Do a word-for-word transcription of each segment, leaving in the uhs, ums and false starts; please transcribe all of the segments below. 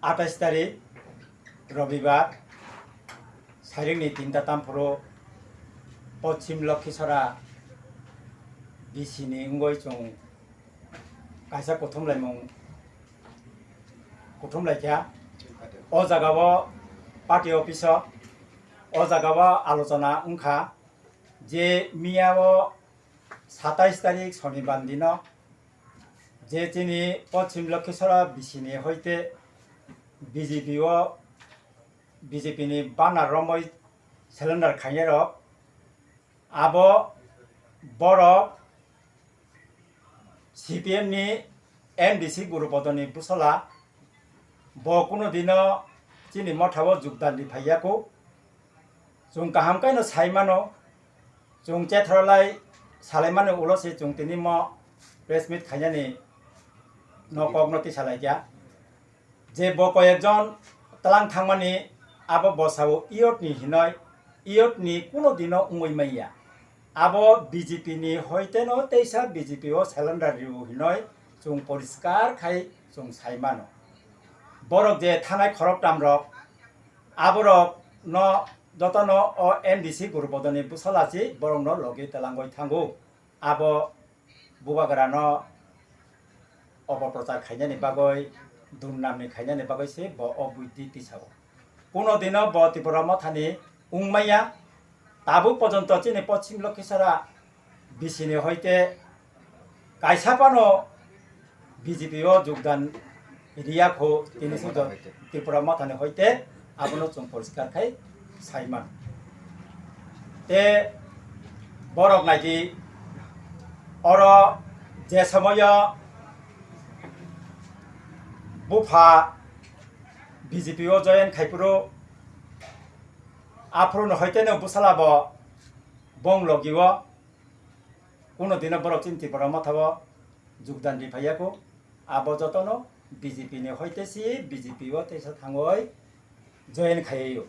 Atais tarik Robibar, sairingni tinta tamphuru Pochim Lokhisora B C ni wngwi chwng kaisa kuthumlaimung kuthumlaikha. O jagao party office o, o jagao alochona wngkha je miyao satais tarik Sonibar dino je chini Pochim Lokhisora B C ni hoite B J P o, B J P ni banner romwi cylinder khainai rok, abo borok C P M ni M D C Guru Bodoni bwsala, bo kuno dino chini mothao jukdan ri phaiya kho. Chwng kaham khe no sai mano, chwng chethrolai salai mani ulo se chwng tini mo press meet khainani no kok no tisa lai kya. Je bo koyekjon tlang thangmani abo bosao iyot ni hinoi, iyot ni kuno dino wngwi manya. Abo B J P ni hoite no teisa B J P o cylinder riu hinoi chwng poriskar khai chwng sai mano. Borok je thanai khoroktam rok, aborok no jotono o M D C Guru Bodoni bwsala si borok no logi telangoi thango. Abo bubagrano opoprochar khainani bagwi, durnamni khainani bagwi se bo o buidhi tisao. Kuno dino bo Tipra Mothani wngmaya, tabuk pojonto chini Pochim Lokhisora B C ni hoite kaisa phano B J P o jogdan riya kho, tini Tipra sujok Motha hoite. Tipra Mothani hoite, abono chwng poriskar khai sai man. Te borok naidi oro je somoyo bupha B J P o join khai phuru, aphuru no hoite no bwsala bo bong logi o kuno dino borok chini Tipra Motha o jogdan ri phaiya kho. Abo jotono B J P ni hoite si B J P o teisa thangoi join khaiyo.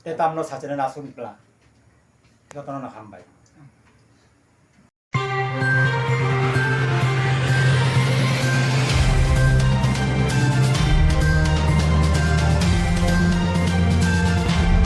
Te tamno sachina nasuk ni plan. Jotono no hambai.